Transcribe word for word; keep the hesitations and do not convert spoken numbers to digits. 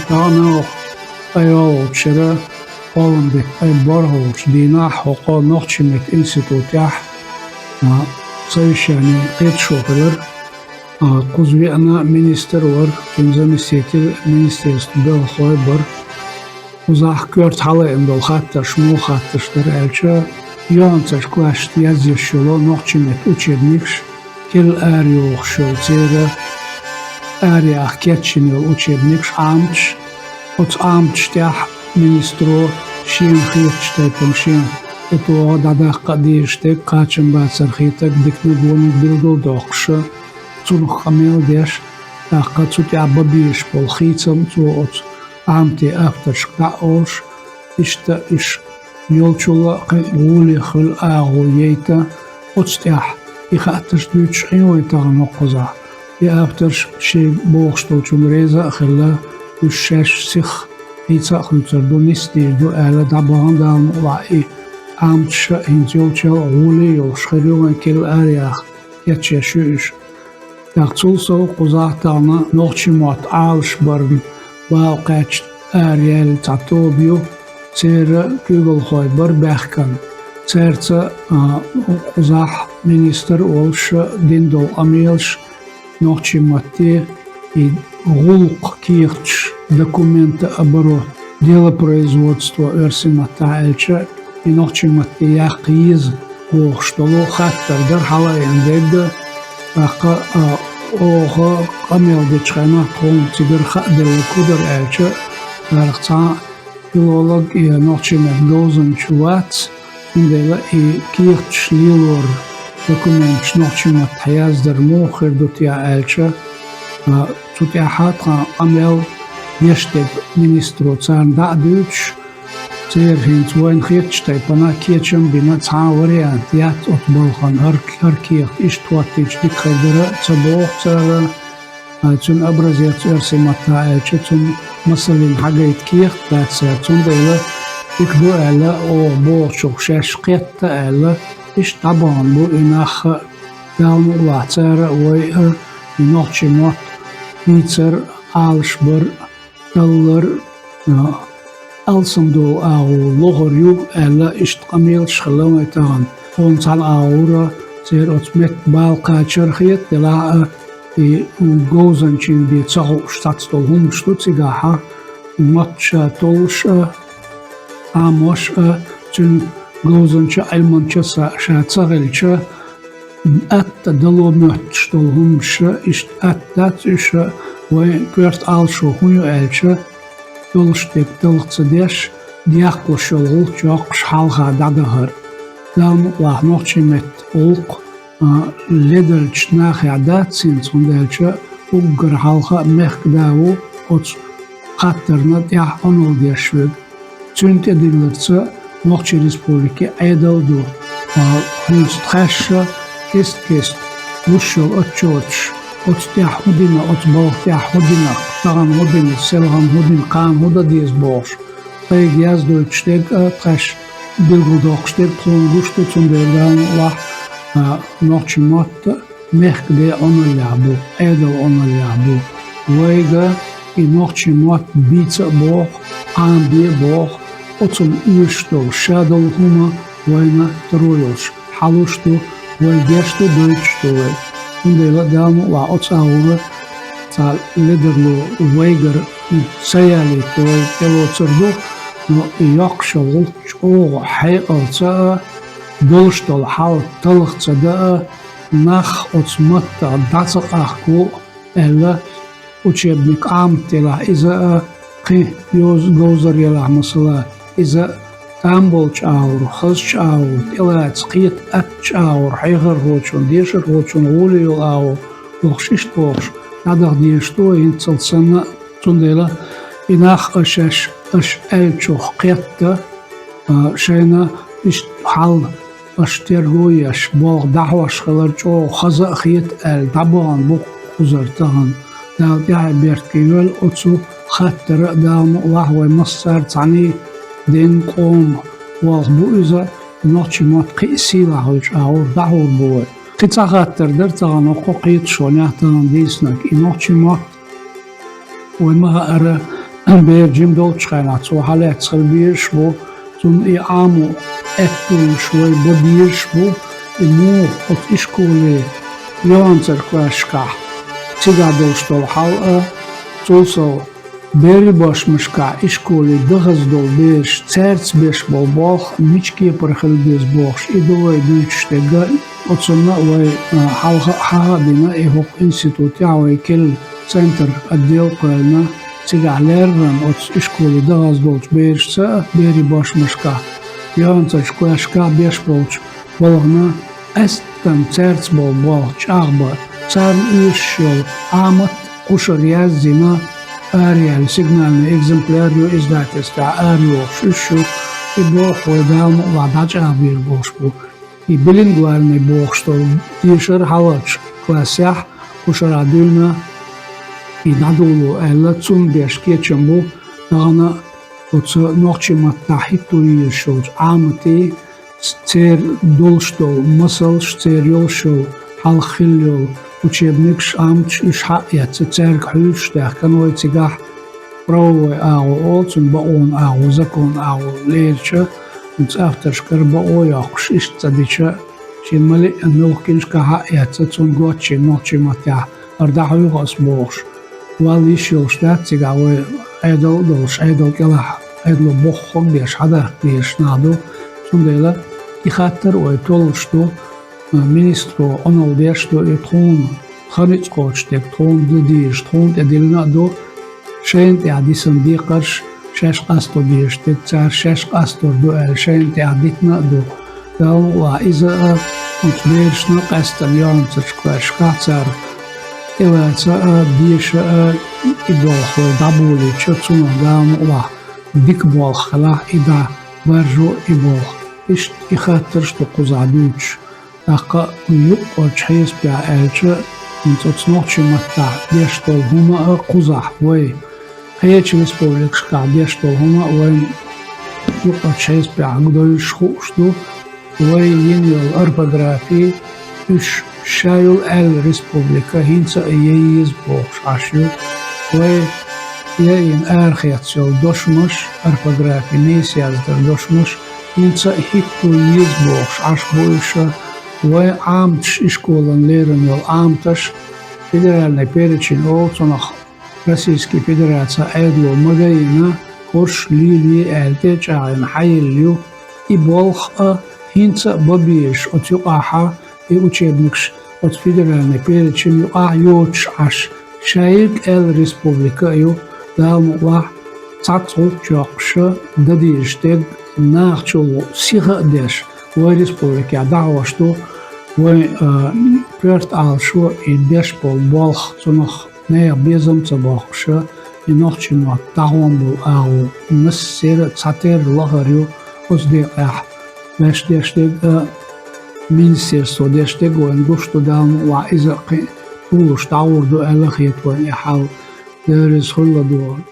Тахан оха айвалгӀачара кхоллам бетта айбархӀалгӀачу дийнахь хӀокху нохчийн меттан институтехь, а, совещани кхеташо хилар. А, кхуза веана министр вара, цуьнан заместитель, министерстван белхалой бара. Кхузахь коьрта хьалаайина долу хаттарш, муха хаттарш дара аьлча, юьхьанцарчу классашна язъеш йолу нохчийн меттан учебникаш, керла арайохуш йолу церан араяха кечйина йолу учебникаш, Ӏаматаш. Оцу Ӏаматаш тӀехь министро шена хетачу тайпана шена тӀетоха, дӀадаккха а дезаш дерг, кхачам бацар хетарг, диканиг, вониг билгалдоккхуш, цунах къамел деш, тӀаккха цу тӀехь бан безаш болу хийцам цо оцу Ӏаматийн авторшка дӀа а олуш, иштта уьш йолчул а кхин а гӀоле хуьлу агӀо яйта, оцу тӀехь и хаттарш дуьйцуш Ӏийна вай тахана хӀокхузахь. И авторш шайга бохуш долчунна реза а хилла, уьш шаьш сиха хийца а хуьйцур ду, нисдийр ду аьлла, дӀабахана, Дала мукъалахь, и Ӏаматаш а хӀинца йолчул а гӀоле йолуш хир ю, вайн керла араяха кечъеш ю уьш. ТӀаккха цул сов кхузахь тахана нохчийн мотт Ӏалашбарна бала кхаьчна араяьлла цхьа тоба ю, церан куьйгалхой бара баьхкина. Цаьрца, а, кхузахь министр а волуш, дина долу къамелаш нохчийн матте и гӀуллакх кехаташ, документооборот, делопроизводство оьрсийн маттахь аьлча, и нохчийн матте яккха еза бохуш долу хаттар дара хьалаайина дерг. ТӀаккха, а, оха къамел дечу хенахь тхуна цигара хааделларг хӀун дара аьлча, царах цхьа филолог я нохчийн меттан говзанча вац, цундела и кехаташ лелор, документаш нохчийн маттахь яздар муха хир ду те аьлча, а, цу тӀехь тхан къамел деш дерг министро царна дӀа а дуьйцуш, церан хӀинца вайна хетачу тайпана кечам бина цхьа а вариант яц оцу балхана, хӀара, хӀара кехат иштта хӀоттийча дика хир дара а ца боху цара. А, цуьнан образец оьрсийн маттахь аьлча, цунна масална хьагайта кехат дац цара, цундела дика ду аьлла, оха бохучух шаьш кхетта аьлла, иштта дӀабахана бу и нах а, Дала мукъалахь, цара а, вай а, и нохчийн мотт бийцар, Ӏалашбар, таллар, а, алсам долу агӀо лохур ю аьлла, иштта къамелаш хилла вайн тахана. Тхуна цхьана агӀора церан оцу меттан бала кхачар хета, делахь а, и говзанчийн бен ца хууш цхьацца долу хӀуманаш ду цигахь, мотт ша толлуш а, Ӏамош а, цуьнан говзанча, Ӏилманча а ша ца хилча, атта дало моьттуш долу хӀуманаш а, иштта атта дац уьш а, вайн коьрта Ӏалашо хӀун ю аьлча, долуш дерг талха ца деш, декхлуш йолу гӀулч йоккхуш хьалха дӀадахар. Дала мукъалахь, нохчийн меттан гӀуллакх, а, ледарлучу нахехь дац хӀинца, хӀунда аьлча уггар хьалха а мехкан да ву оцу хаттарна тӀехь Ӏуналла деш верг. Цуьнан тӀедилларца Нохчийн Республике Ӏедал а ду, а, хӀинца тхаьш а кест-кеста луш йолу отчеташ, оцу тӀехь хӀун дина, оцу балха тӀехь хӀун дина, тахана хӀун дина, селхана хӀун дина, кхана хӀун дан деза бохуш, тхайга яздойтуш дерг а, тхаьш билгалдоккхуш дерг тхуна гуш ду, цундела Дала мукъалахь, а, нохчийн мотт а, мехкан де Ӏуналлехь бу, Ӏедал Ӏуналлехь бу. Вайга и нохчийн мотт бийца а боху, Ӏамабе а боху, оцунна оьшуш долу ша долу хӀума вайна таро йолуш хьалуш ду, вай деш ду, дойтуш ду вай. Цундела Дала мукъалахь, оцу агӀора цхьа ледарло вайгара ца ялийта вай тӀелоцур ду, но и йоккхуш йолу гӀуллакх чӀогӀа хьекъалца а, долуш долу хьал талха ца дан а, нах оцу маттах дӀа ца къахко аьлла, учебник Ӏамат елахь иза а, кхин йоза-, говзар елахь, масала, иза а, там болчу агӀор, хазачу агӀор, тӀелаца кхета аттачу агӀор, хьехархочун, дешархочун гӀоле йолу агӀор бохуш, иштта бохуш, дӀадаха дезаш ду вай хӀинццалц санна а. Цундела и нах а шаьш аша аьллачух кхетта, а, шайна иштта хьал аша терго еш, болх дӀахьош хилар чӀогӀа хаза а хета аьлла, дӀабахана бу кхузара тахана. Дала тӀаьхье беркате йойла оцу хаттара а, Дала мукъалахь, вай массара а цхьаьний ден къоман болх бу иза, и нохчийн мотт кхин а сийлахь хуьлучу агӀор дӀахьур бу вай. Кхин цхьа хаттар дара тахана хӀокху кхеташонехь тахана дийцинарг, и нохчийн мотт. Вай ма хаъара, бер жима долчу хенахь цо хьалаьцна хила безаш бу, цунна и Ӏамо аьттонаш вай бан безаш бу, и муха оцу ишколе йоьханцара классашкахь цигахь долуш долу хьал а, цул сов берийн бошмашкахь ишколе дахаза долу бераш, цаьрца беш болу болх мича кепара хила беза бохуш, и ду вай дуьйцуш дерг а, оцунна а вай, а, хьалха а хьаха а дина, и хӀокху институтехь вай кхин центр отдел кхоьллина, цигахь леррина оцу ишколе дахаза долчу берашца а, берийн бошмашкахь, йоьханцарчу классашкахь беш болчу балхана, къаьсттина цаьрца болу болх чӀагӀ бан, царна оьшуш йолу Ӏамат кхушара яздина, араяьлла сигнальный экземпляр ю, издательствехь арайохуш уьш ю, и болх вай Дала мукъалахь дӀачӀагӀбийр болуш бу. И билингвальный бохуш долу дешар хьалхарчу классехь кхушара дуьйна, и дӀадоло аьлла, цунна беш кечам бу, тахана оцу нохчийн маттахь хӀитто езаш йолчу Ӏаматийн, церан долуш долу масалш, церан йолуш йолу, хьалха хилла йолу учебникаш, Ӏаматаш, уьш хьа а эцна, цаьрга хьуьйсуш даьхкина вай цигахь. Правовой агӀо олу цунна, бакъонан агӀо, законан агӀо лерича, оцу авторшкара бакъо а йоккхуш, иштта цӀа дича, шен мала а муьлххачу книжках хьа а эцна, цунна готтачийн нохчийн маттахь хӀара дӀахьуьйху ас бохуш, валла йиш йолуш дац цигахь вай Ӏедал а долуш, Ӏедал кӀелахь, Ӏедало боххург деш, хьадахка дезаш нах ду. Цундела и хаттар а вай толлуш ду, а, министро Ӏуналла деш ду, и тхуна хан ницкъ кхочуш дерг, тхуна дан дезаш, тхуна тӀедиллина а ду, шайна тӀехь дисина декхарш, шаьш къасто дезаш дерг, цара шаьш къастор ду аьлла, шайна тӀехь дитина а ду. Дала мукъалахь иза а, оцу берашна а къаьсттина йоьханцарчу классашкахь цара тӀелаца а, деша а, и болх вай дӀаболийча, цунах Дала мукъалахь дика болх хилахь, и дӀа баржо и болх. Иштта и хаттарш ду кхузахь дуьйцуш. ТӀаккха юккъерчу хьесапехь аьлча, хӀинца оцу нохчийн маттахь деш долу хӀума а кхузахь вай, кхечу республикашкахь деш долу хӀума а вайна юккъерчу хьесапехь довзуш хууш ду, вай йина йолу орфографи, уьш ша йолу аьлла республика хӀинца а ян еза бохуш Ӏаш ю. Вай яйина арахецна йолу дошамаш, орфографи, нийса яздаран дошамаш, хӀинца а хӀитто еза бохуш Ӏаш бу уьш, вайн Ӏаматаш, ишколан лерина йолу Ӏаматаш, федеральный перечень олу цунах, Российский Федерацин Ӏедало ма гайина, хӀорш лелае аьлла тӀечӀагӀйина хьаелла ю. И болх а хӀинца а бан безаш оцу юкъахьа, и учебникаш оцу федеральный перечень юкъахь йоцуш Ӏаш, шайга аьлла республика а ю, Дала мукъалахь, цхьацца гӀуллакх чоккхуша, дан дезаш дерг нахачул сиха а деш, вайн республикехь дӀахьош ду, вайн, а, коьрта Ӏалашо и деш болу болх, цунах нехан безам ца боккхуша, и нохчийн мотт дӀахьон болу агӀо массеран а цхьатерра лахара ю, оцу декъехь ваьш деш дерг а, министерство деш дерг а вайна гуш ду, Дала мукъалахь, иза а кхин а тулуш дӀагӀур ду аьлла хета вайна и хьал. Дела реза хуьлда вайна.